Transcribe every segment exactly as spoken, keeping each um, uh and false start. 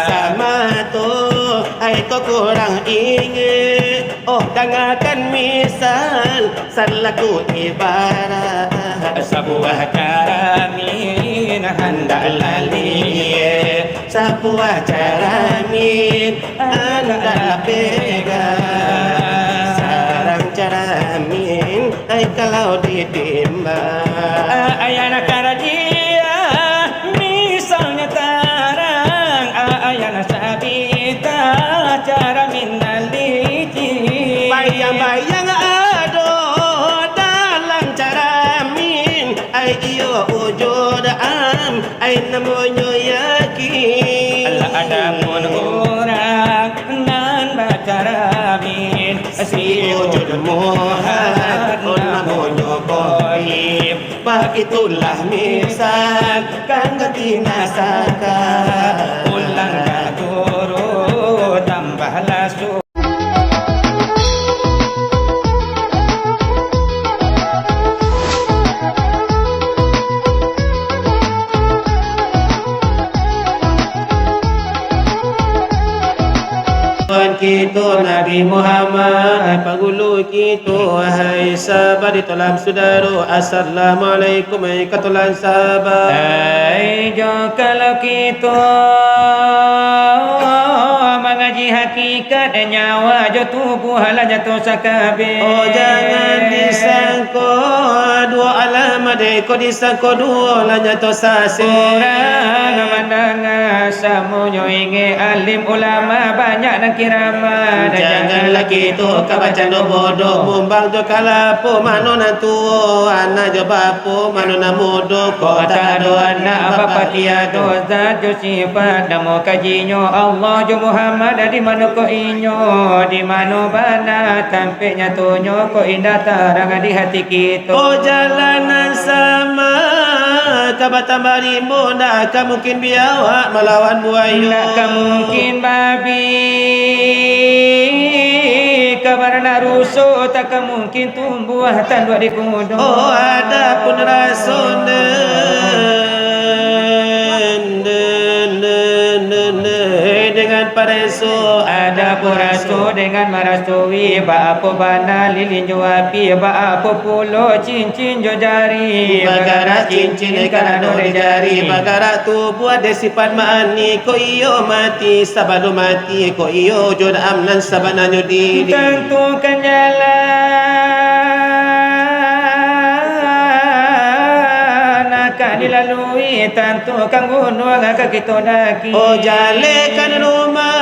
Sama tu, ai kok kurang ingek. Oh, dangakan misal salaku ibarat. Sabuah caramin handak laliek, sabuah caramin handak pegang. Sarang caramin, ai kalau ditimbang. Ayana karajia, misalnya tarang, ayana sabita, caramin nan licik. Bayang-bayang ado dalam caramin, ai iyo wujud am, ai namonyo yakin. Alah adapun urang nan bacaramin, si wujud muhat, oh namonyo goib. Baitulah misal, kan ganti nasaka. Pulanglah guru, tambahlah su- Tuhan kito Nabi Muhammad, panggulu kito, wahai sahabat di dalam sudaro, assalamualaikum, wahai katolan sahabat. Ai, jo kalau kito mangaji hakikat, nyawa jo tubuah lah jatuah sakabeh. Oh, jangan disangko duo alam dek ko disangko duo lah nyato sasek. Urang mandanga samonyo ingek, alim ulama banyak nan kiramat. Janganlah kito ka bacando bodoh, mumbang jo kalapo mano nan tuo, anak jo bapo mano nan mudo. Kok tak ado anak, bapak tiado, zat jo sifat, namo kajinyo Allah jo Muhammad, di mano ko inyo, di mano bana tampek nyatonyo, kok indak tarang di hati kito. Oh, jalan nan sama ka batambah rimbo, ndak ka mungkin biawak malawan buayo. Ndak ka mungkin babi ka baranak ruso, tak ka mungkin tumbuah tanduak di kudo. Oh, adapun raso nden, nden, nden, nden, dengan pareso. Adapun raso dengan marasoi, baapo bana lilin jo api, baapo pulo cincin jo jari. Bagarak cincin karano di jari, bagarak tubuah dek sifat ma'ani, kok iyo mati sabalum mati, kok iyo wujud am nan sabananyo diri. Tantukan jalan akan dilalui, tantukan gunuang akan kito daki. Oh, jalekan rumah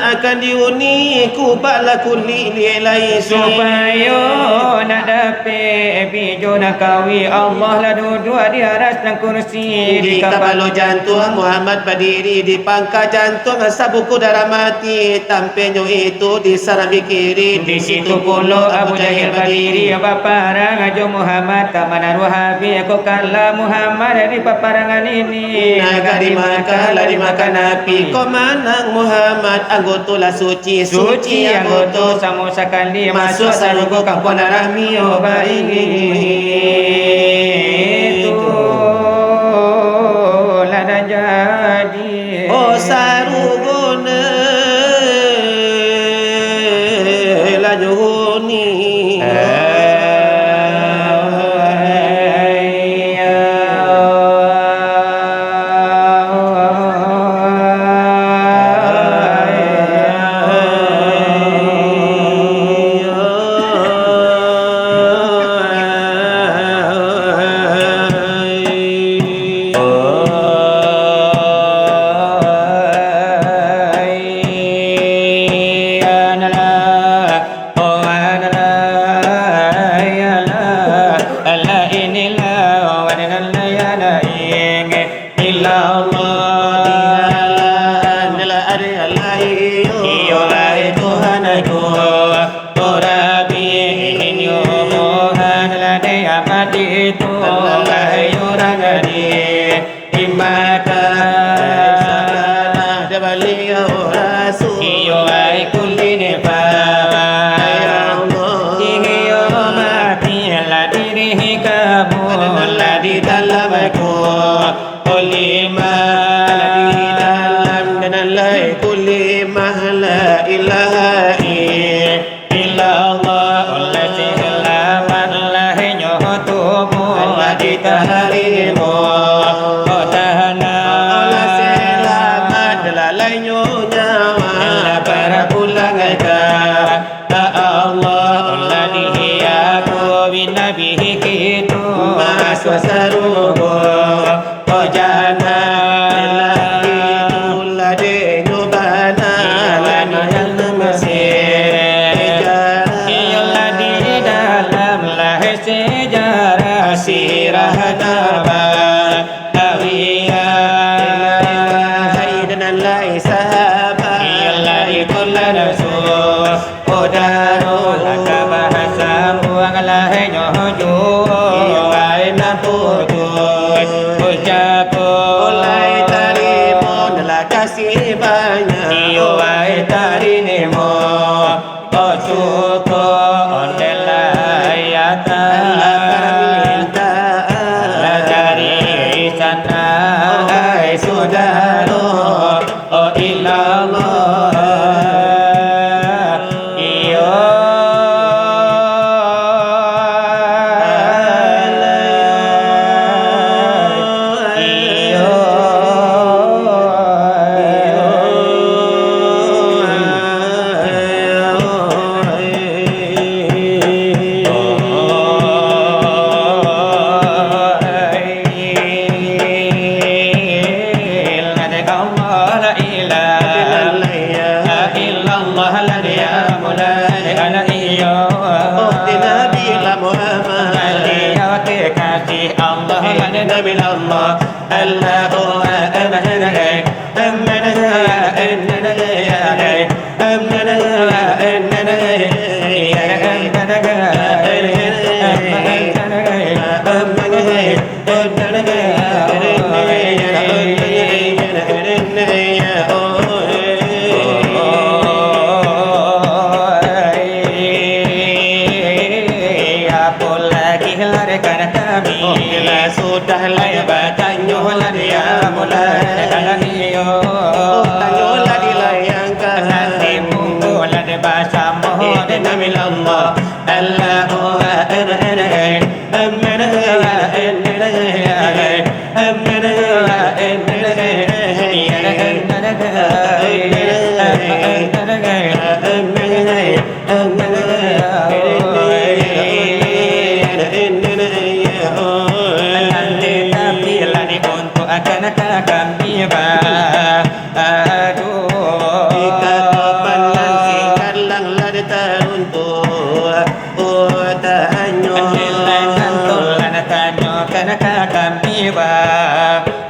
akan diuni, kubaklah kulik liek lai. Supayo nak dapek bijo nan kawi, Allah lah duduak di aras nan kursi. Di kapalo jantuang Muhammad badiri, di pangka jantuang sabuku darah mati, tampeknyo itu di sarambih kiri. Di situ pulo Abu Jahil badiri, baparang jo Muhammad, tak manaruah habih ko kalah Muhammad di paparangan ini. Nagari Makkah lah dimakan api, ko manang Muhammad, anggoto lah suci, suci anggoto samo sakali, masuak sarugo kampuang darah mio baini. Itulah nan jadi. Oh, sarugo ne lah nyuhuni. Iyo, wahai Tuhanku, oh Rabbi, inyo mohon lah dek Ahmad itu, wahai urang gadih, di Makkah. Iyo, wahai kuli nifak, iyo mati lah diri kamu, lah di dalam kubur. Oleh Iman. Di dalam nan lai kulimah la ilaha illallah. Oleh selamat lahianyo tubuh di taharimu. Oh, tahanan. Oleh selamat lalainyo nyawa. Lah bapulang ka Allah. Lah dihiaku bi Nabi kito. Masuak sarugo. Oh, jana. Itulah denyo bana. Iyolah di dalam masjid. Iyolah di dalam lah sejarah sirah Nabawi. Hai nan lai sahabat. Iyolah itulah rasul. Saudaro, lah ka basambuang lahianyo juo. Iyo, ai nan putuih ucapo. Lai tarimo, lah kasih banyak. Iyo, ai tarimo. Oh, syukur, ondeh lai atas. Lah dari sana, hai saudaro. Oh, ilallah. Iyo. Iyo. Apo lai lah kami? Sudah lai batanyo lah di amulai. Tanyo lah di layang ka hatimu. Lah di basamo di Nabi Allah. Allahu Akbar. Tapi lah di untuak akan ka kami ba. Aduh. Di katopan nan singkat lang lah ditaruntuk. Oh, tanyo. Nilai nan tulan tanyokan ka kami ba.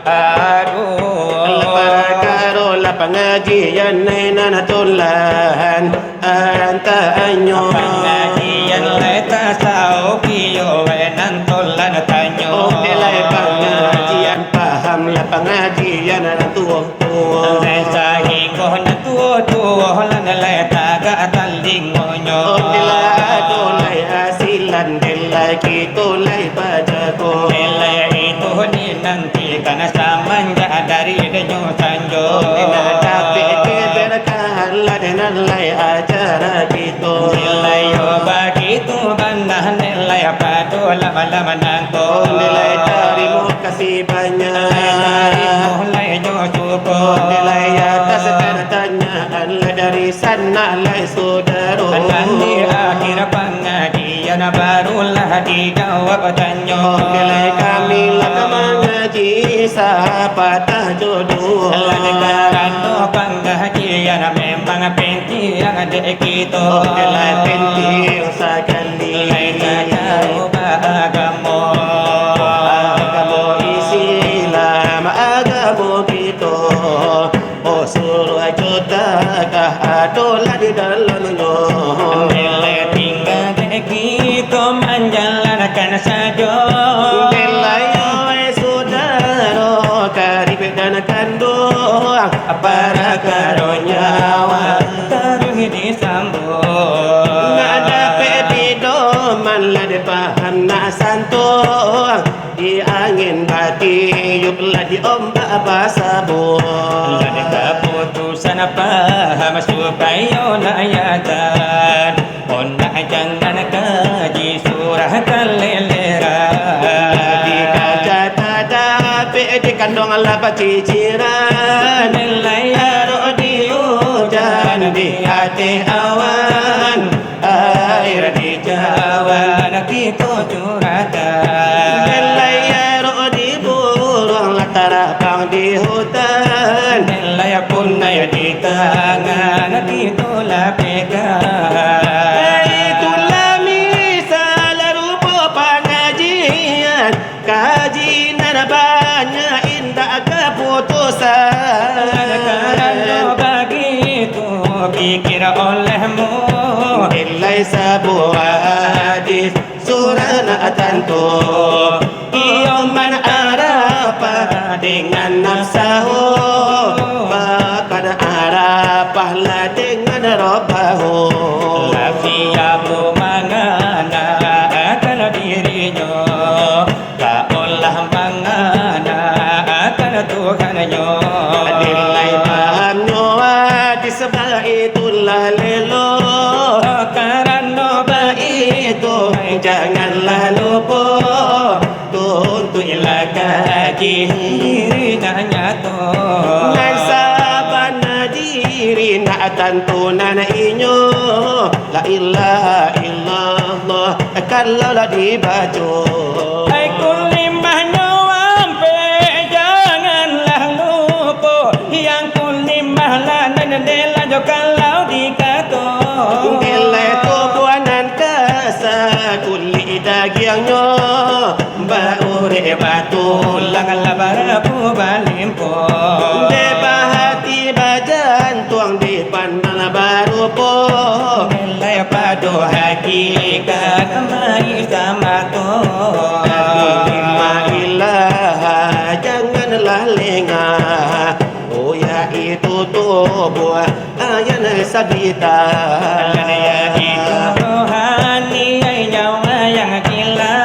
Aduh. Lah parkaro lah pangajian nan tulan. Antanyo. Pangajian lai tasawuf iyo wai nan tulan tanyo. Oh, nilai pangajian paham lah pangajian nan tuo-tuo. Lai sahinggo nan tuo-tuo lah nilai tagak talingonyo. Oh, nilai ado lai asilan, nilai kito lai pajago. Nilai itu ni nan Ikan samanjak dari denyo sanjo. Nan dapek diberkahan lah dengan lai acara kito. Nilai yo bagitu bana nilai pado lama-lama nangko. Nilai tarimo kasih banyak. Nilai tarimo lai jo syukur. Nilai atas pertanyaan lah dari sanak lai sudaro. Nan di akhir pangajian barulah dijawab tanyo. Nilai kami lah ka mangaji sapatah jo duo. Lah karano pangajian memang pantiang dek kito. Nilai pantiang sakali. Lai tajauah baagamo. Agamo Islam, agamo kito. Oh, suruah juta kah ado lah di dalamnyo. Nilai tingga dek kito manjalankan sajo. Nilai, oi sudaro, karib dan kanduang, parakaro nyawa taruih disambuang. Nak dapek pidoman lah dipaham nak santuang. Di angin batiup Lah di ombak basabun. Lah di kaputusan paham supayo nak yakin. Ondak jangan kaji surah kaleleran. Di kaca tadapik, di kanduang lah baciciran. Nilai arok di ujan, di ateh awan. Air di jawan kito curahkan. Belai arok di buruang lah tarabang di hutan. Belai punai di tangan kito lapehkan. Itulah misal rupo pangajian. Kaji nan banyak indak kaputusan. Karano bagitu pikir olehmu. Nilai sabuah hadis surah nak tantu. Iyo man Arafah dengan nafsahu. Bahkan Arafah lah dengan Rabbahu. Lafiamu mangana akan dirinyo. Taolah mangana akan Tuhannyo. Nilai pahamnyo hadis baitulah lelo. Karano baitu, janganlah lupo. Tuntuiklah kaji diri nan nyato. Nan sabana diri nak tantu nan inyo. La ilaha illallah, kalau lah dibaco. Hai kulimahnyo ampek, janganlah lupo. Yang kulimah lah nan dela jo kalau dikato. Nilai tubuah nan kasa, kulik dagiangnyo. Baurek batulang lah barabu balimpo. Dek bahati bajantuang dipandang barupo. Nilai pado hakikat mai samato. Tapi lima ilah janganlah lengah. Oh, yaitu tubuah Ayan sabita. Ayan sabita. Rohani, ai nyawa yang gila.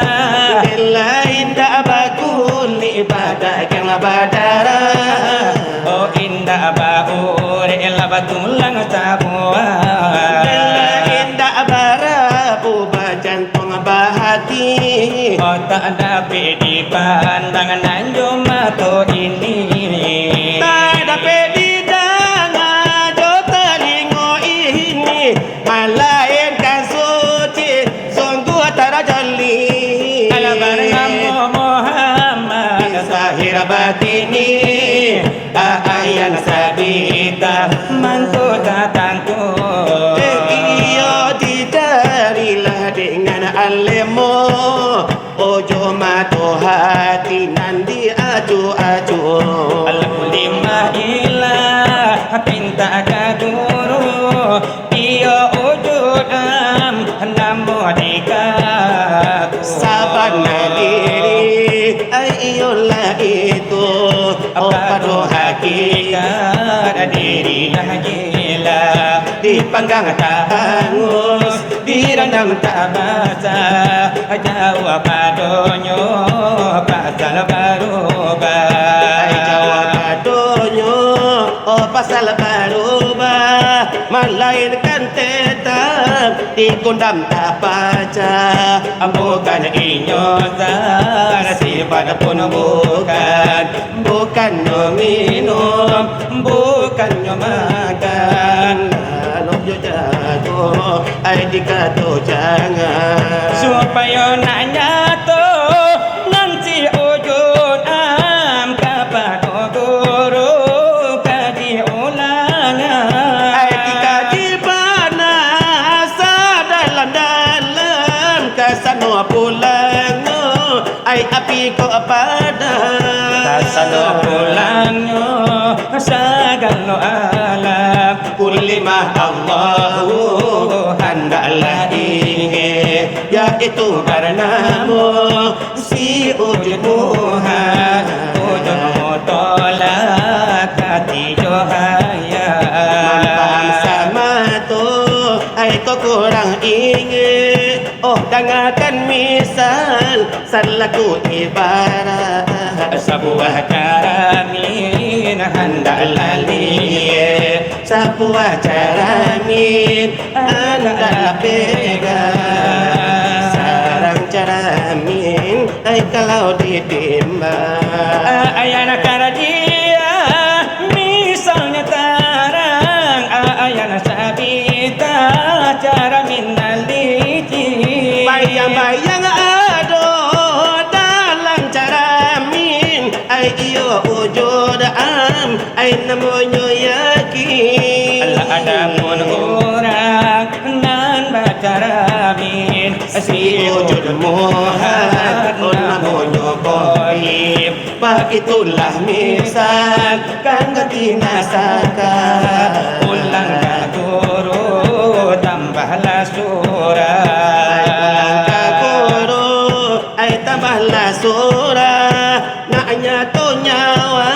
Bila indak bakulik, badagang badarah. Oh, indak baurek, lah batulang sabuah. Bila indak barabu, bajantuang bahati. Oh, tak dapek dipandang nan jo mato ini. Tak dapek didanga jo talingo ini, malainkan suci, sungguh tarajali. Alah banamo Muhammad. Zahir batini, ayan sabita, mantu tatantu. Eh, iyo dicarilah dengan alimmu. Ojo mato hati nan diacu-acu. Alam lima ilah pinta ka guru, iyo wujud am namo dikaku. Sabana diri, ai iyolah itu, oh pado hakikat diri nan gila. Dipanggang tak hangus, dirandam tak basah, jauah padonyo pasal barubah. Jauah padonyo, oh, pasal barubah, malainkan tetap digundam tak pacah. Bukan inyo zat, sifat pun bukan, bukannyo minum, bukannyo makan. Anu jo jago, ai dikato jangan. Supayo nak nyato, nan si Ujun am kapado guru ka diulang. Ai dikaji bana sadalam-dalam, ka sano pulangnyo. Ai api kok padam. Ka sano pulangnyo sagalo alam. Kulimah Allahu handaklah ingek, yaitu barnamo si Ujun Muha. Ujun mutolak hati jo hayat. Man paham samato, ai kok kurang ingek. Oh, Dangakan misal salaku ibarat. Sabuah jaramin handak lalieh, sabuah jaramin handak lah pegang. Sarang jaramin, ai kalau ditimbang. Ayan karajia, misalnyo tarang, ayan sabita, jaramin nan licin. Bayang-bayang ado dalam jaramin, ai iyo wujud am, ai namonyo yakin. Alah, adapun urang nan bajaramin, si wujud muhal, namonyo goib. Baitulah misal, kan ganti nasaka. Ulang ka guru, tambahlah surah. Ai ulang ka guru, ai tambahlah surah. Nak nyato nyawa,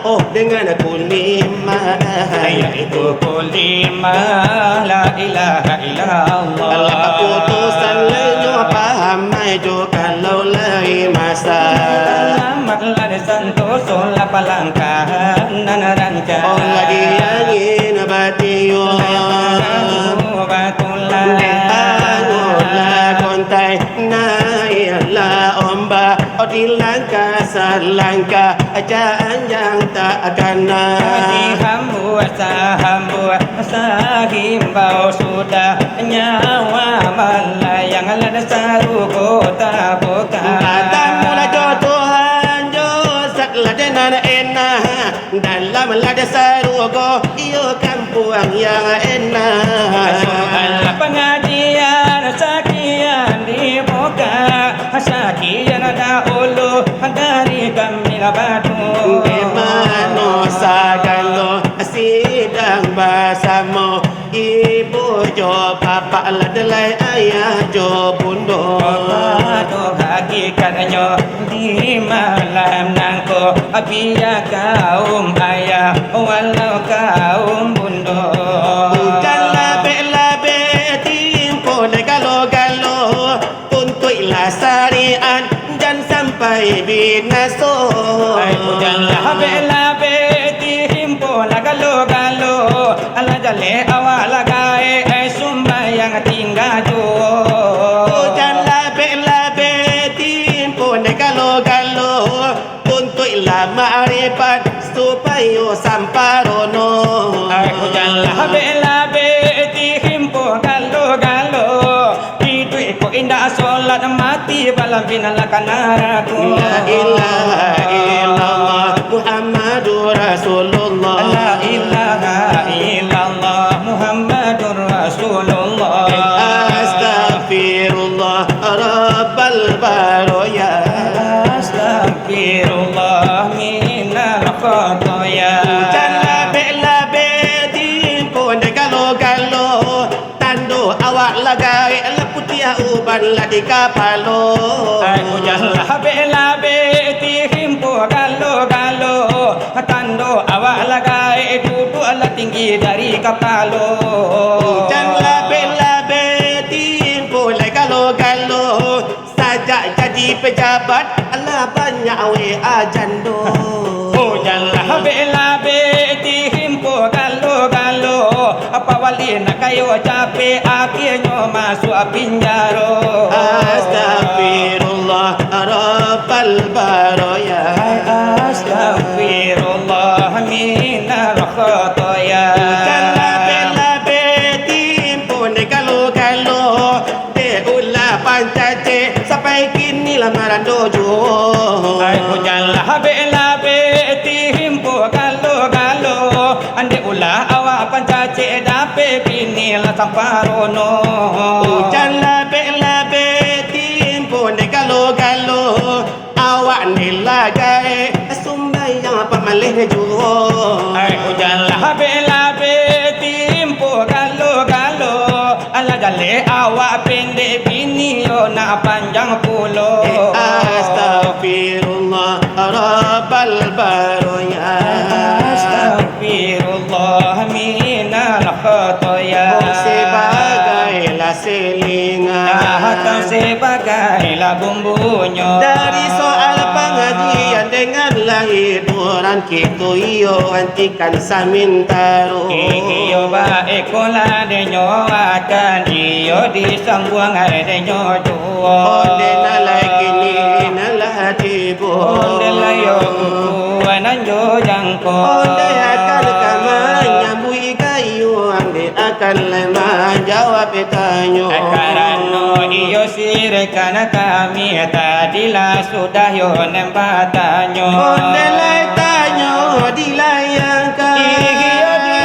oh, dengan kulimah. Yaitu kulimah, la ilaha illallah. Alah kaputusan lai nyo paham ai jo kalau lai masa. Selamatlah di santoso lah palangkahan nan rancak. Oh, lagi angin batiup. Lai parahu batulah. Dek angin lah gontai, naiaklah ombak. Oh, dilangkah salangkah, janjang tak kana. Dihambuak sahambuak, sahimbau sudah, nyawa malayang lah sarugo tabuka. Batamu lah jo Tuhan jo zat lah denan enak, dalam lah sarugo iyo kampuang yang enak. Soal pangajian sakian dibuka, sakian dahulu dari kami lah badu. Di mano sagalo sidang basamo, ibu jo bapak lah dalai ayah jo bundo. Badu hakikatnyo di malam nangko, bia kaum ayah walau kaum bundo. Ujan labek-labek timpo dek galo-galo, tuntuiklah syariat, jan sampai binaso. Ai, ujan labek-labek, timpo lah galo-galo, alah jaleh awak lah gaek, ai, sumbayang tingga juo. Ujan labek-labek, timpo dek galo-galo, tuntuiklah makrifat, supayo samparono. Ai, ujan labek-labek, timpo galo-galo, iduik ko indak solat, mati balambin lah ka narako. La ilaha illallah Muhammadur Rasulullah. La ilaha illallah Muhammadur Rasulullah. Astaghfirullah Rabbal baraya. Astaghfirullah minal khataya. Ujan labek-labek, timpo dek galo-galo, tando awak lah gaek, lah putiah uban lah di kapalo. Ai, ujan labek-labek, timpo galo-galo, tando awak lah gaek, duduak lah tinggi dari kapalo. Ujan labek-labek, timpo lai galo-galo, sajak jadi pejabat, alah banyak W A jando. Ujan labek-labek, timpo galo-galo, apa wali nak kayo capek, akhianyo masuak pinjaro. Astaghfirullah Rabbal baraya. Astaghfirullah minal khataya. Ujan labek-labek, timpo dek galo-galo, dek ulah pancacek, sampai kini lah marando juo. Ai, ujan labek-labek, timpo galo-galo, andek ulah awak pancacek, dapek bini lah samparono. Ujan labek-labek, timpo dek galo-galo, awak ni lah gaek sumbayang pamaleh juo. Ai, ujan labek-labek, timpo galo-galo, alah jaleh awak pendek, bini yo nak panjang pulo. Eh, astaghfirullah Rabbal baraya. Astaghfirullah minal khataya. Oh, sebagai lah selingan. Ah, Atau sabagailah bumbunyo. Dari soal pangajian dengan lah hiburan, kito iyo antikan samintaro. Iyo baekolah denyo akan, iyo disambuang ai denyo juo. Onde nan lai kini nan lah tibo. Onde lai yo kuku nan jo jangko. Onde akan ka manyambuik kayo, onde akan lai manjawab tanyo. Karano iyo sirikan kami, tadi lah sudah yo nan batanyo. Onde lai tanyo dilayangkan. Iyo di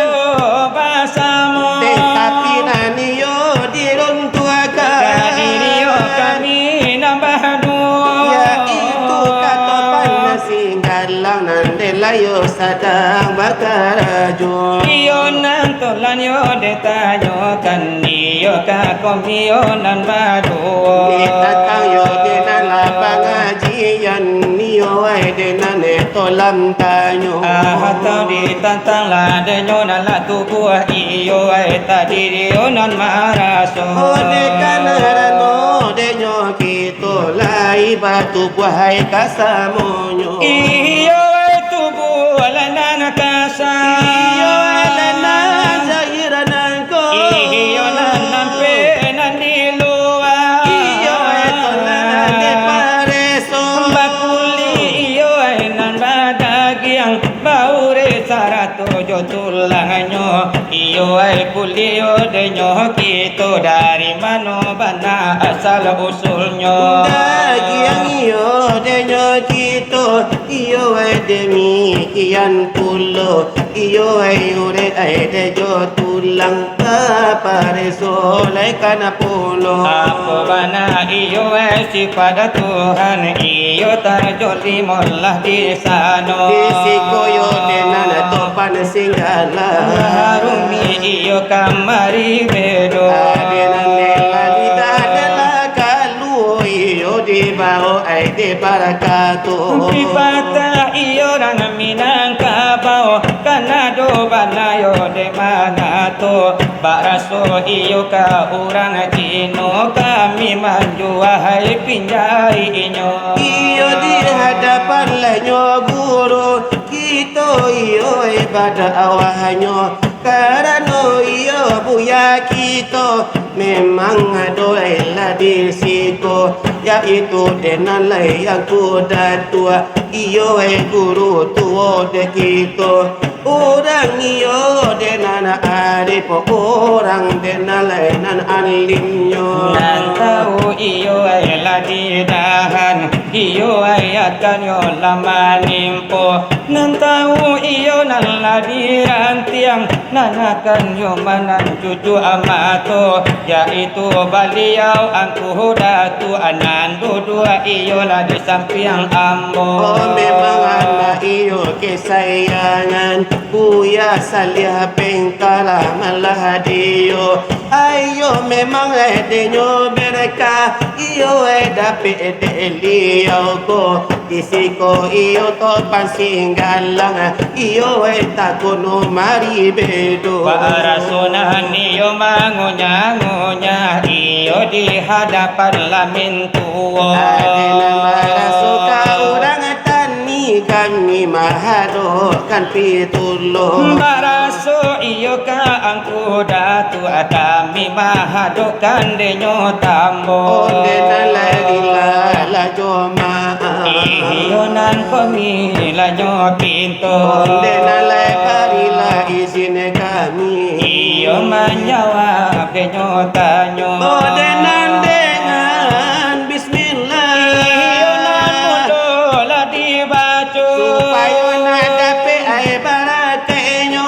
muko basamo. Tetapi nan iyo diruntuakan. Ka diri yo kami nan baduo. Yaitu kato panasinggalang nan dek lai yo sadang bakarajo. Iyo nan tolan yo ditanyokan, iyo ka kami yo nan baduo. Ditantang yo dek nan lah pangajian, iyo ai dek nan tolan tanyo. Atau ditantang lah denyo nan lah tubuah, iyo ai tadi iyo nan maraso. Oleh karano denyo kito lai batubuah ai kasamonyo. Iyo ai tubuah lah nan kasa. Iyo ai lah nan zahir nan ko. Iyo nan nampak nan di lua. Iyo ai tolan dipareso. Bakulik iyo ai nan badagiang, baurek sarato jo tulangnyo. Iyo ai kulik yo denyo kito, dari mano bana asal usulnyo? Dagiang iyo denyo kito, iyo ai demikian pulo, iyo ai urek ai de jo tulang, bapareso lai kana pulo. Apo bana iyo ai sipaik Tuhan, iyo tarjolimo lah di sano. Di siko yo dek nan topan singgalang. Harumi iyo kamari bedo. Ade nan dek lah di tadek lah kaluo, iyo di bawah ai dek barakato. Pipatah iyo urang Minangkabau, kanado bana yo dek mangato. Baraso iyo ka urang Cino, kami manjuahai pinjainyo. Iyo di hadapan lainyo guru, kito iyo ibadah awahnyo, karano iyo buya kito memang ado lah di siko, yaitu dek nan lai Angku Datuak, iyo guru tuo dek kito. Urang iyo dek nan arif, urang dek nan lai nan alimnyo. Nan tahu iyo ai lah di dahan, iyo ai akan yo lah manimpo. Nan tahu iyo nan lah di rantiang, nan akan yo manancucuak mato, yaitu baliau Angku Datuak nan duduak iyo lah di sampiang ambo. Oh, memang anak iyo kesayangan, Buya Saliah Pengkala malah diyo. Ayo memang denyo berkah, iyo dapek dek liau ko. Di siko iyo topan singgalang, iyo takuno mari bedo. Baraso nan iyo mangunyah-ngunyah, iyo di hadapan lamin tuo. Ade nan baraso ka urang tani, kami mahadokkan pituloh. Baraso iyo ka Angku Datuak, kami mahadokkan denyo tambo. Onde nan lai rila lah jo maaf. Iyo nan kami lah nyo pinto. Onde nan lai barilah izin kami. Iyo manjawab denyo tanyo. Onde nan dengan bismillah. Iyo nan mudo lah dibaco. Supayo nan dapek ai barakaiknyo.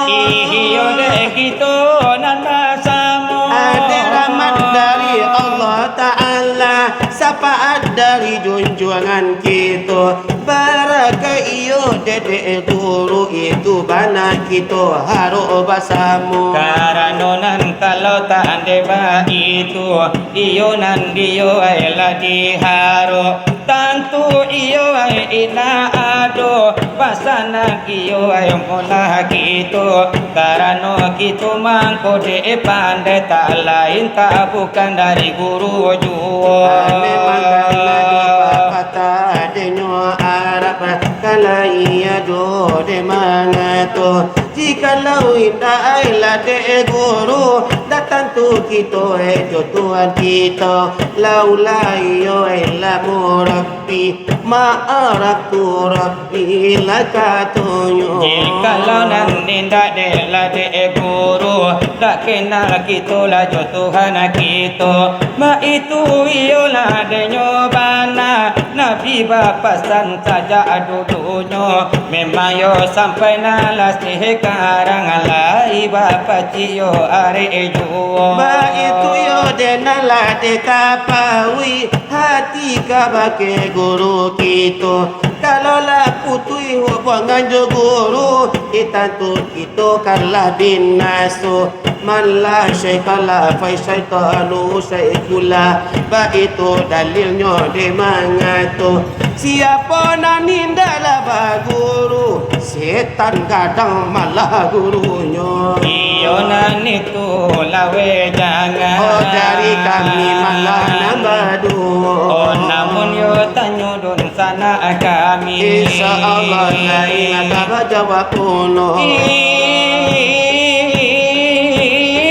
Iyo dek kito nan basamo. Ade rahmat dari Allah Ta'ala, sapaat dari junjuangan kito. Barakaik iyo Dedek guru, itu bana kito harok basamo. Karano nan kalau tandai baitu, iyo nan diyo ai lah diharok. Tantu iyo ai indak ado pasanan iyo ai molah kito. Karano kito mangko dek pandai, tak lain tak bukan dari guru juo. Memang bana do papatah denyo Arab, kalau iyo do dek mangato, jikalau indak ai lah dek guru, dak tantu kito ai jo Tuhan kito. Laulah iyo ai lah murabbi, ma araftu Rabbi lah katonyo. Jikalau nan indak dek lah dek guru, dak kenal kito lah jo Tuhan kito. Baitu iyolah denyo bana, Nabi bapasan sajak dulunyo. Memang yo sampai nan lah sekarang, lai bapacik yo arek juo. Baitu yo dek nan lah dikatahui, hati kabake guru kito. Kalau lah putuih hubungan jo guru, eh, tantu kito kan lah binaso. Man la syaikha lah, fa syaitanu syaikhullah. Baitu dalilnyo dek mangato, siapo nan indak lah baguru, setan gadang malah gurunyo. Iyo nan itu laweh jangan. Oh, dari kami malah nan baduo. Oh, namun yo tanyo dunsanak kami. Insya Allah, lain ado bajawab pulo.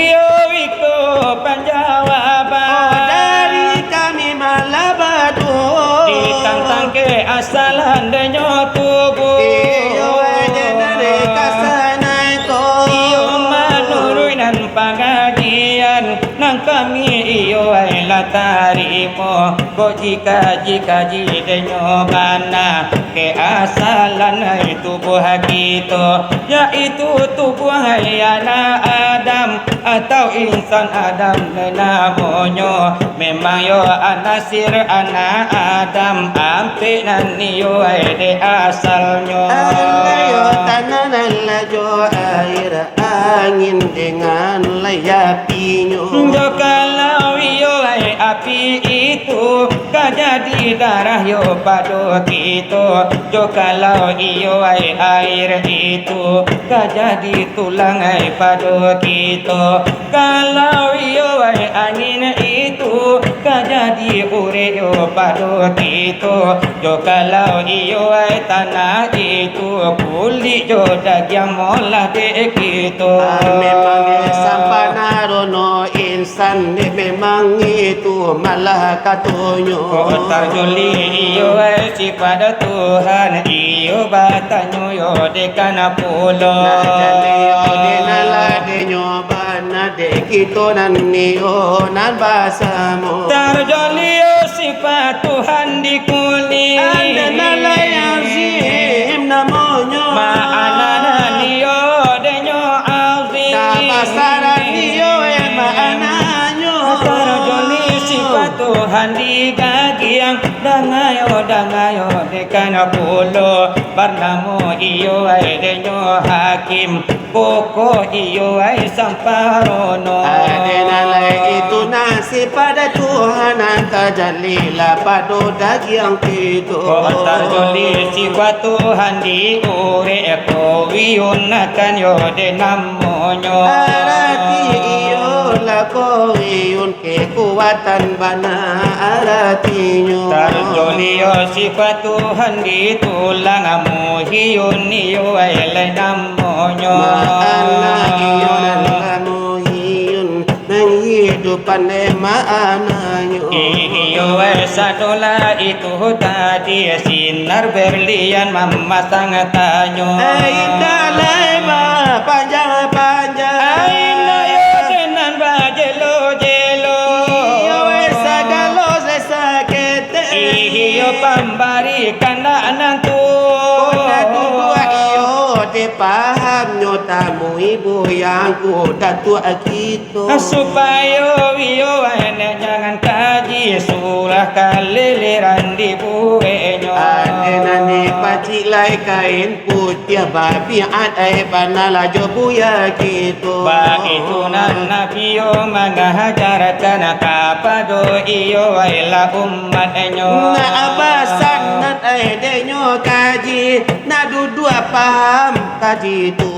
Iyo, iko panjawaban. Oh, dari kami malah baduo. Ditantang keasalan denyo tubuah. Iyo, wae dari kasanai ko. Iyo, manuruik nan pangajian nan kami iyo ai lah tarimo, kok jikaji-kaji denyo bana keasalan ai tubuah kito, yaitu tubuah ai anak Adam atau insan Adam nan namonyo. Memang yo anasir anak Adam, ampek nan iyo ai dek asalnyo. Alah yo tanah nan lah jo air, angin dengan lai apinyo. Jo kalau iyo ai api itu ka jadi darah yo pado kito, jo kalau iyo ai air itu ka jadi tulang ai pado kito, kalau iyo ai angin itu ka jadi urek yo pado kito. Jo kalau iyo ai tanah itu, kulik jo dagiang molah dek kito. Ah, memang dek sampana rono insan, dek memang itu malah katonyo. Kok tarjoli iyo ai sifat Tuhan, iyo batanyo yo dek kana pulo. Nah, jaleh yo dek nan lah denyo bana dek kito nan iyo nan basamo. Tarjolio sifat Tuhan di kulik. Ado nan lai azim namonyo. Makna nan iyo denyo azim. Kabasaran iyo, eh, maknanyo. Tarjoli sifat Tuhan di gagiang. Dangayo, dangayo, dek kana pulo. Barnamo iyo ai denyo Hakim. Pokok iyo ai samparono. Ado nan lai itu nasib pado Tuhan, nan tajalilah pado dagiang kito. Kok tarjoli sifat Tuhan di urek, kowiyun akan yo dek namonyo. Arati iyo lah kowiyun, kekuatan bana aratinyo. Tarjolio sifat Tuhan di tulang, Muhiyun iyo ai lai namonyo. Makna iyo nan lah Muhiyun, manghidupan dek maknanyo. Iyo ai sadolah itu tadi, sinar berlian mamasang tanyo. Indak lai bapanjang-panjang. Indak yo dek nan bajelo-jelo. Iyo ai sagalo saketek. Iyo pambari kandak nan tu. Kok nan tu buah iyo dek pahamnyo, tamui buyangku Datuak kito. Supayo iyo ai dek jangan kaji surah Kaliliran dibueknyo. Ade nan dipacik lai kain putiah, babiat ai bana lah jo buya gitu. Baitu nan Nabi yo mangajarkan kapado iyo ai lah umatnyo. Nak basanad ai denyo kaji, nak duduak paham kaji tu.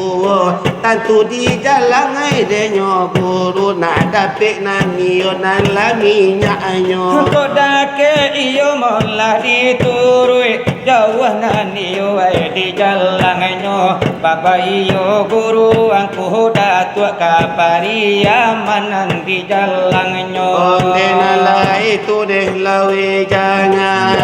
Tantu dijalang ai denyo guru, nak dapek nan iyo nan lah minyaknyo. Kok dakek iyo molah dituruik, jauah nan iyo ai dijalangnyo. Baba iyo guru angku datuak ka Pariaman nan dijalangnyo. Onde nan lai tu deh lawe jangan.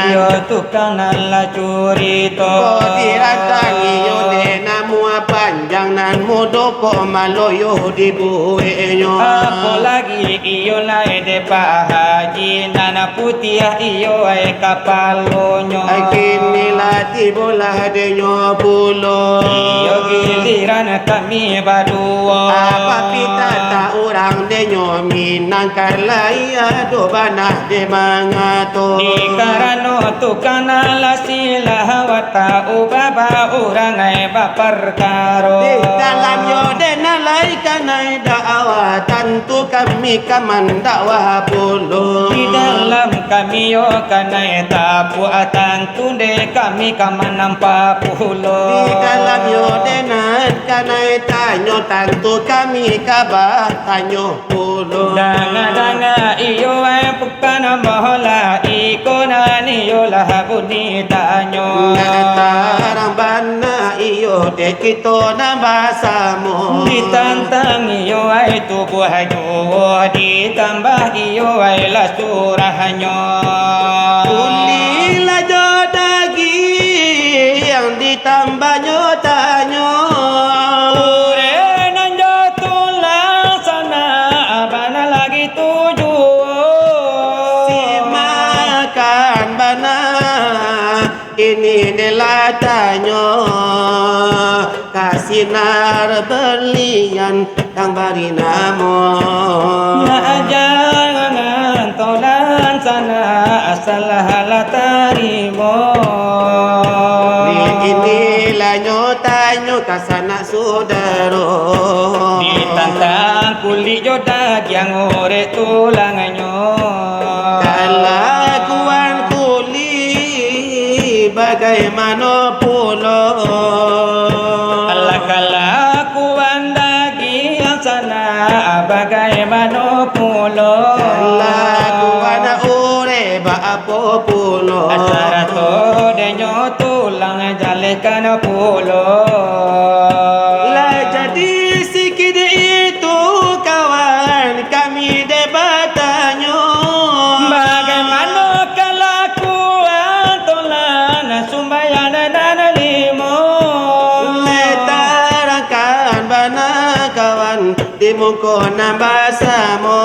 Iyo tu kan nan lah curito. Kok diratang iyo deh namuah panjang, nan mudo kok maloyo dibueknyo. Apolagi iyo lai dek Pak Haji, nan putiah iyo ai kapalonyo. Kini lah tibolah denyo pulo. Iyo giliran kami baduo. Apa pita tak urang denyo Minang, kan lai ado bana dek mangato. Di karano tu kan lah silah watak ubaba urang ai baparkaro. Di dalam yo dek nan lai kanai dakwah, tantu kami ka mandakwah pulo. Di dalam kami yo kanai tapuak, tantu dek kami ka manampa pulo. Di dalam yo dek nan kanai tanyo, tantu kami ka batanyo pulo. Danga-danga iyo ai bukan molah, iko nan iyo lah bunyi tanyo. Nak tarang bana iyo dek kito nan basamo. Ditantang iyo ai tubuah juo, ditambah iyo ai lah surahnyo. Kulik lah jo dagiang ditambahnyo tanyo. Urek nan jo tulang sanak bana lagi tu juo. Simakan bana, kini dek lah tanyo, ka sinar balian nan bari namo. Nak jangan tolan sanak salah lah tarimo. Di inilah nyo tanyo ka sanak sudaro. Ditantang kulik jo dagiang urek tulangnyo. Kalakuan kulik bagaimano pulo? Alah kalakuan dagiang sanak bagaimano pulo? Kalakuan urek baapo pulo? Sarato denyo tulang jalehkan pulo. Lah jadi sikik itu kawan kami dek batanyo. Bagaimano kalakuan tulang sumbayang nan limo? Lai tarangkan bana kawan di muko nan basamo.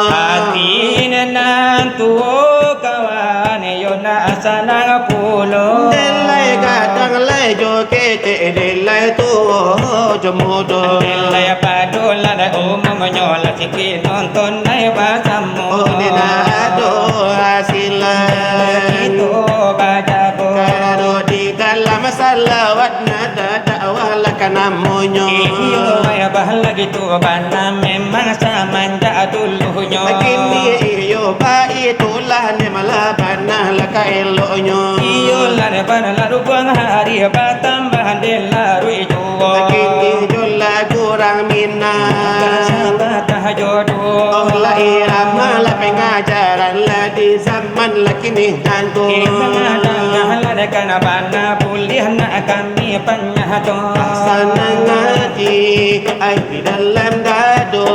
Ati nan tuo kawan, iyo nak sanang pulo. Dek lai gadang lai jo ketek, dek lai tuo jo mudo. Dek lai padulan umumnyo lah sikik nonton lai basamo. Oh, dek nak ado hasilan. Kito bajago. Karano di dalam salawat nada dakwah lah ka namonyo. Iyo, wayah bah lagi tu bana memang samanjak dulunyo. Kini iyo baitulah ni malah bana lah ka eloknyo. Iyo lah ni bana lah dukuang hari batambah dek laruik juo. Kini jo lah kurang minat. Sabatah jodoh. Oh lah irama lah pengajaran lah di zaman lah kini nangko. Imang adalah lah dekana bana buliah nak kami panyato. Sanang ati ai di dalam dado,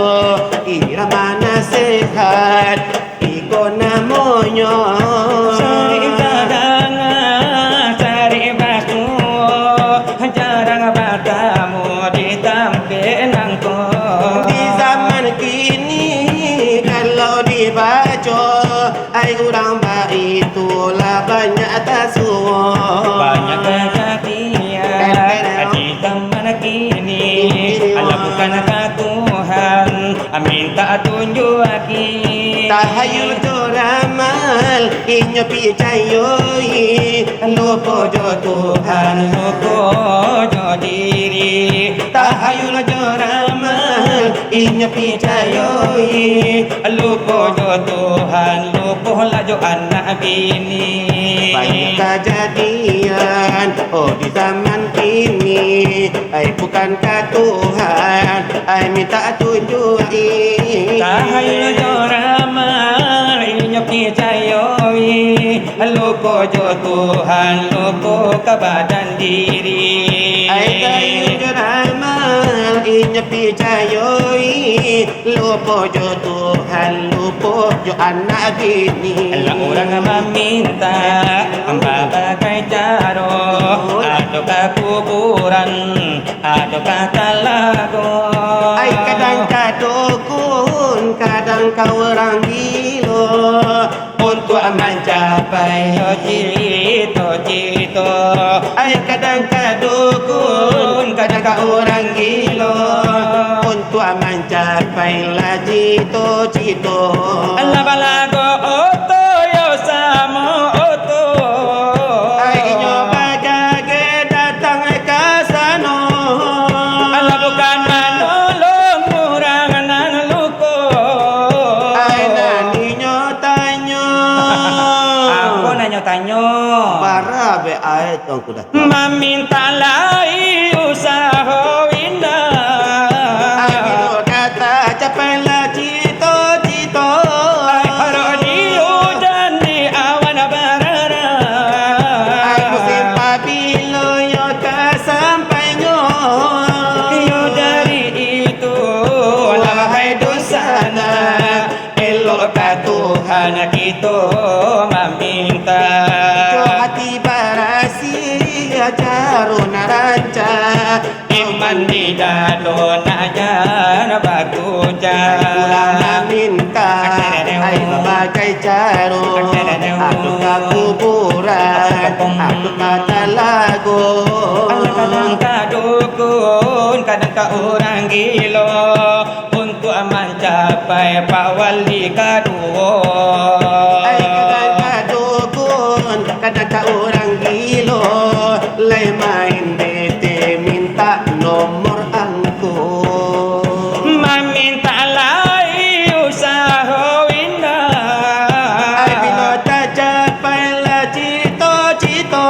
irama nasihat iko namonyo. Sarik tadanga, sarik basuo, jarang batamu di tampek nangko. Di zaman kini, kalau dibaco, ai urang baitu lah banyak tasuo. Banyak kajadian di zaman kini. Alah bukan ka Tuhan minta tunjuaki. Tahayul jo ramal, inyo picayoi, lupo jo Tuhan, lupo jo diri. Tahayul jo ramal, inyo picayoi, lupo jo Tuhan, lupo lah jo anak bini. Banyak kajadian, oh, di zaman kini, ai bukan ka Tuhan, ai minta tunjuak-i. Tahayul jo ramal, inyo picayoi, lupo jo Tuhan, lupo ka badan diri. Ai tahayul jo ramal, inyo picayoi, lupo jo Tuhan, lupo jo anak bini. Lah urang maminta babagai caro, ado ka kuburan, ado ka talago. Ai kadang ka dukun, kadang ka urang gilo, untuak mancapai yo cito-cito. Ai kadang ka dukun, kadang ka urang gilo, untuak mancapai lah cito-cito. Alah balago oto yo samo oto. Ai inyo bagageh datang ka sano. Alah bukan manolong urang nan luko. Ai nan inyo tanyo. Apo nan nyo tanyo? Bara be ae tong kuda. Maminta lai usaho indak. Ai bilo ka tacapai lah cito-cito. Ai harok di ujan di awan barara. Ai musim pabilo yo ka sampainyo. Iyo dari itu, wahai dunsanak, elok ka Tuhan kito maminta. Jo hati barasiah, caro nan rancak, iman di dado nak jan bakucak. Pulang maminta, ai babagai caro, ado ka kuburan, ado ka talago. Kadang ka dukun, kadang ka urang gilo, untuak mancapai Pak Wali kaduo. Ai kadang ka dukun, kadang ka urang gilo, lai main B T minta nomor angko. Maminta lai usaho indak. Ai bilo tacapai lah cito-cito.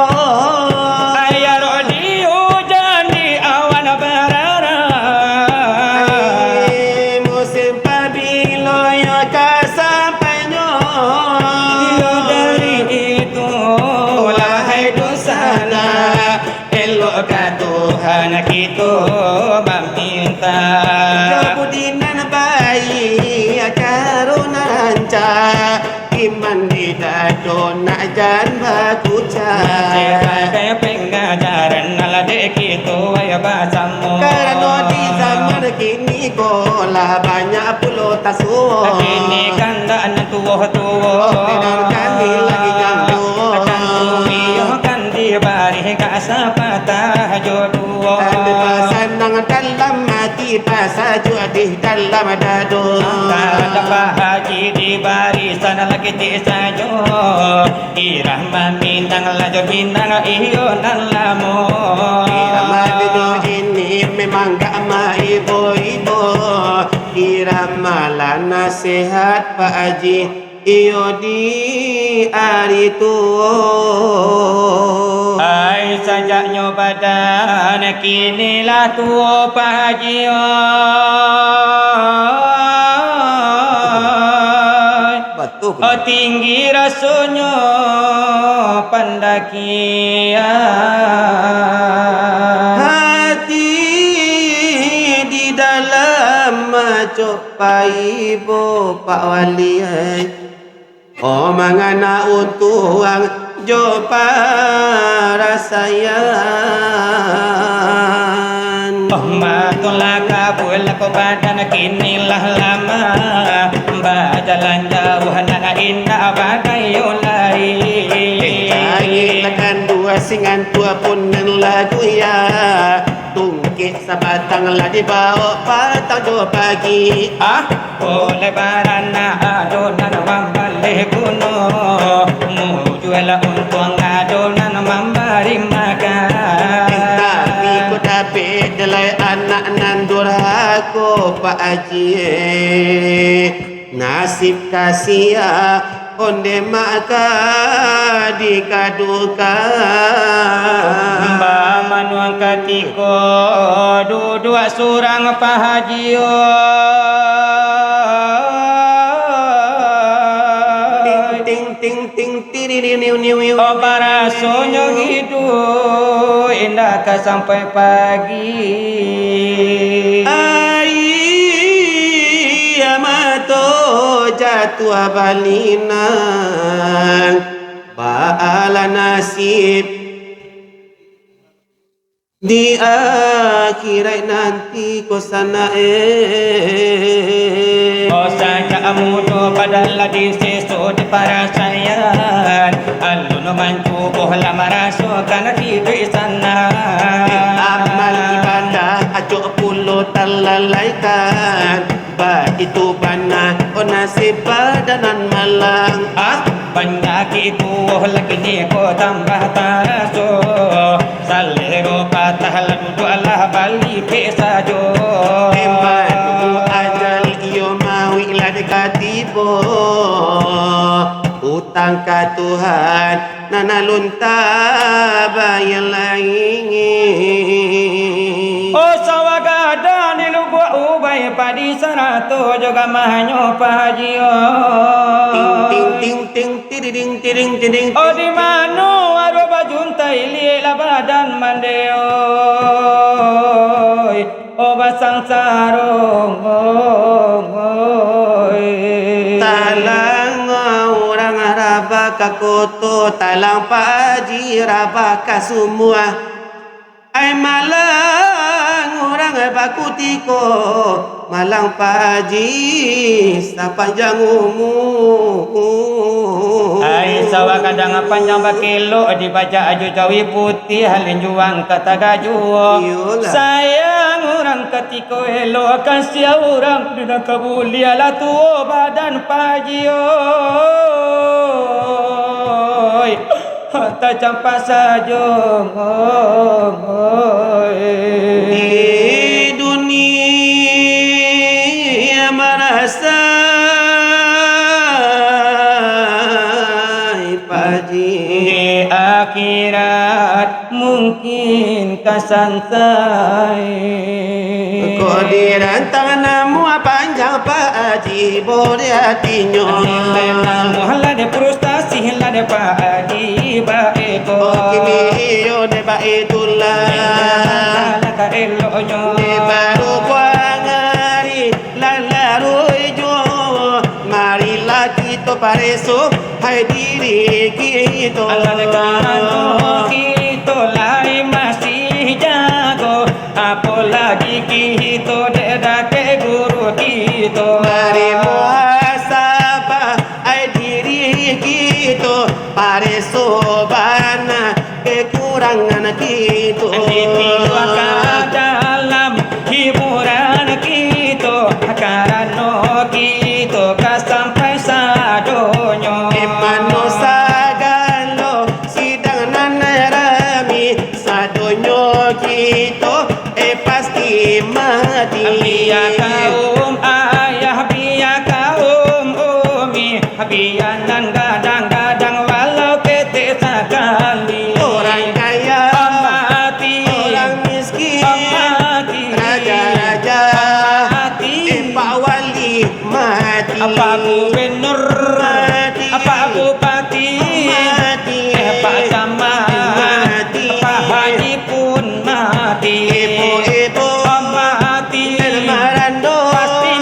Ai arok di ujan di awan barara. Ai musim pabilo yo ka sampainyo. Iyo dari itu, wahai dunsanak, elok ka Tuhan kito maminta. Jo budi nan baiak, caro nan rancak, iman di dado nak jan bakucak. Sabagai pangajaran lah dek kito ai basamo. Karano di zaman kini ko lah banyak pulo tasuo. Kini kandak nan tuo-tuo. Oh, bidan kami lagi nyambo. Tantu iyo kan dibari kasapatan jo duo. Dipasanang dalam ati, pasajuak di dalam dado. Mangka Pak Haji dibari sanang lagi ti sajo. Irah maminang lah jo minang iyo nan lamo. Irah maminang ini memang gak maibo-ibo. Irah malah nasihat Pak Haji iyo di ari tuo. Ai sajaknyo badan kini lah tuo Pak Haji oi. Batua. Oh, tinggi rasonyo pandakian. Hati di dalam maco paibo Pak Wali ai. Oh, mangana untuang jo parasaian. Oh, matolah kabul ko badan kini lah lama. Bajalan jauah nan indak bagayo lai. Cari lakan dua singan tua pun nan lagu ya. Tungkek sabatang lah dibao patang jo pagi. Ah, oleh baranak ado nan mambaleh guno, mujua untuang ado nan mambari makan. Eh, tapi ko dapek jalai anak nan durhako, Pak Haji, eh. Nasib kasiah, onde mah ka dikadukan. Bamanuang katiko duduak surang Pak Haji, oi. Ting, ting, ting, ting, tiririu, niu, niu, niu. Oh, barasonyo hiduik indak ka sampai pagi. Ai, mato jatuah balinang, baalah nasib di akhirat nanti ko sanak, eh. Oh, sajak mudo padahal lah diseso di parasaian, alun mancubo lah marasokan hiduik sanak. Amal ibadah acok pulo talalaikan. Baitu bana, oh nasib badan nan malang. Ah, panyakik tuo lagi ni ko tambah taraso. Salero patah lah duduak lah balipek sajo. Emang nunggu ajal iyo mauik lah deka tibo. Utang ka Tuhan nan alun tabayia lai. Oh, sawah gadang di lubuak ubai padi sarato jo gamahnyo Pak Haji, oi. Ting, ting, ting, ting, tididing, tiding, tiding, oh, ting, di mano ado bajuntai liek lah badan mande, oi. Oh, basangsaro, oi. Talang urang rabah ka koto, talang Pak Haji rabah ka sumua. Ai malang urang bakutiko, malang Pak Haji sapanjang umua. Ai sawah gadang panjang bakelok, dibajak jo jawi putiah, linjuang ka tagajuo. Iyolah. Sayang urang katiko elok, kasiah urang di nan ka buliah, lah tuo badan Pak Haji, oi. Tacampak sajo, oi. Di dunia marasai, Pak Haji. Di akhirat mungkin ka santai. Kok dirantang namuah panjang Pak Haji, bori atinyo. Nilai namuah lah dek frustasi, lah dek Pak Haji bae ko. Oh, kini iyo dek bae tulah. Nilai lah ka eloknyo. Di baru buang hari, lah laruih juo. Marilah kito pareso, hai diri kito. Alah dek karano kito lai masih jago, apolagi kito dek dakek guru kito. Mari muhasabah, ai diri kito, pareso bana kekurangan kito. Ditimbua ka dalam hiburan kito, karano kito ka sampai sadonyo. Di mano sagalo sidang nan rami, sadonyo kito, eh, pasti mati. Bia kaum ayah, bia kaum umi, bia nan gadang-gadang walau ketek sakali. Orang kaya, mati. Orang miskin, mati. Raja-raja, mati. Eh, Pak Wali, mati. Pak Gubernur, mati. Pak Bupati, mati. Eh, Pak Camat, mati. Pak Haji pun mati. Ibu-ibu, mati. Marando, pasti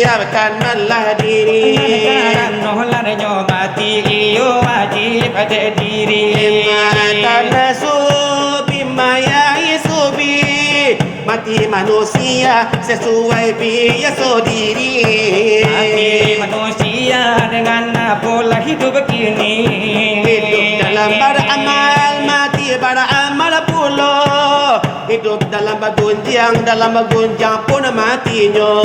Tabkan malah diri. Karano lanyo mati iyo wajib dek diri. Matan subi mayai subi, mati manusia sasuai biaso diri. Mati manusia dengan apolah hidup kini. Hidup dalam baramal, mati baramal pulo. Hidup dalam bagunjiang, dalam bagunjiang pun matinyo.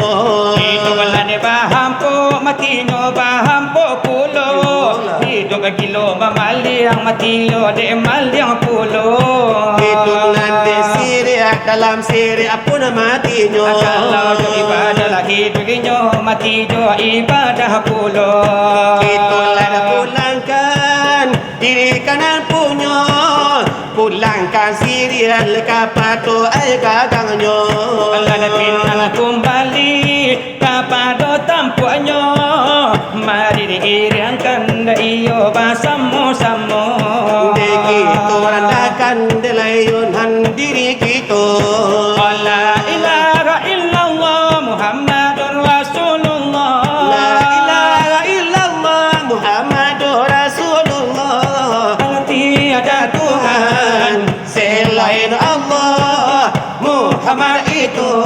Hidup nan bahampo, matinyo bahampo pulo. Hidup gilo mamaliang, matinyo dek maliang pulo. Hidup nan dek siriah, dalam siriah pun matinyo. Kalau jo ibadah lah hidup inyo, mati jo ibadah pulo. Itulah pulangkan diri ka nan punyo, pulangkan siriah ka patuik gagangnyo. Lah pinang kumbali kapado tampuaknyo, mari diiriangkan dek iyo basamo-samo. Dek itu randahkan dek layunan diri kito. La ilaha illallah Muhammadur Rasulullah. La ilaha illallah Muhammadur Rasulullah. Tiada Tuhan selain Allah, Muhammad itu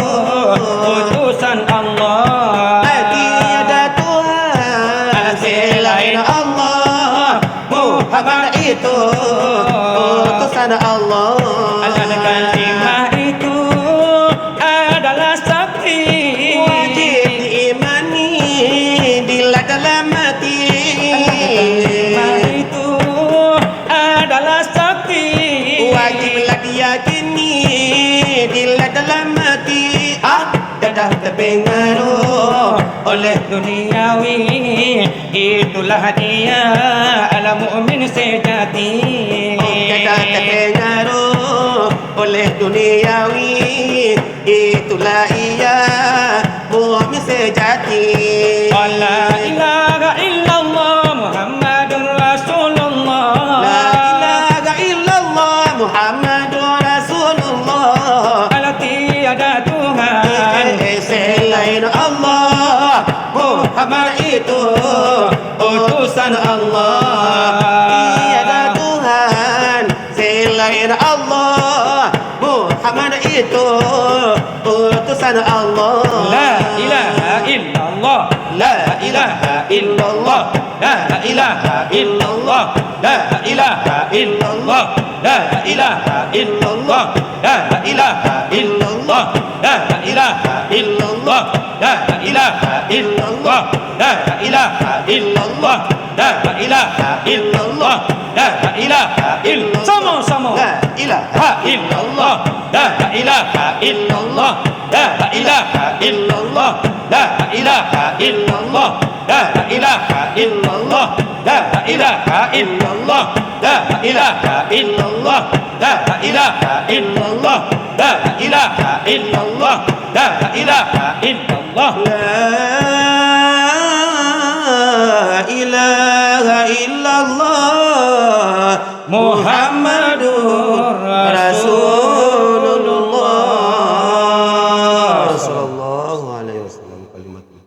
utusan Allah. Tiada Tuhan selain Allah, Muhammad itu utusan Allah. Akan kalimah itu adalah sakti. Wajib diimani bila dalam hati. Akan kalimah itu adalah sakti. Wajiblah diyakini bila dalam hati. Ah, dadah tapengaruh oleh duniawi. Itulah dia alam mukmin sejati. Oke, dah terpengaruh oleh duniawi, itulah ia mukmin sejati. La ilaha illallah Muhammadur Rasulullah. La ilaha illallah Muhammadur Rasulullah. Tiada Tuhan selain Allah, Muhammad itu utusan Allah. Tiada Tuhan selain Allah, Muhammad itu utusan Allah. La ilaha illallah, la ilaha illallah, la ilaha illallah, la ilaha illallah, la ilaha illallah, la ilaha illallah, la ilaha illallah, la ilaha illallah, la ilaha illallah, la ilaha illallah, la ilaha ill-, samo-samo. La ilaha illallah, la ilaha illallah, la ilaha illallah, la ilaha illallah, la ilaha illallah, la ilaha illallah, la ilaha illallah, la ilaha illallah, la ilaha illallah, la ilaha illallah. La ilaha illallah Muhammadur Rasulullah. Sallallahu alaihi wasallam. Kalimatul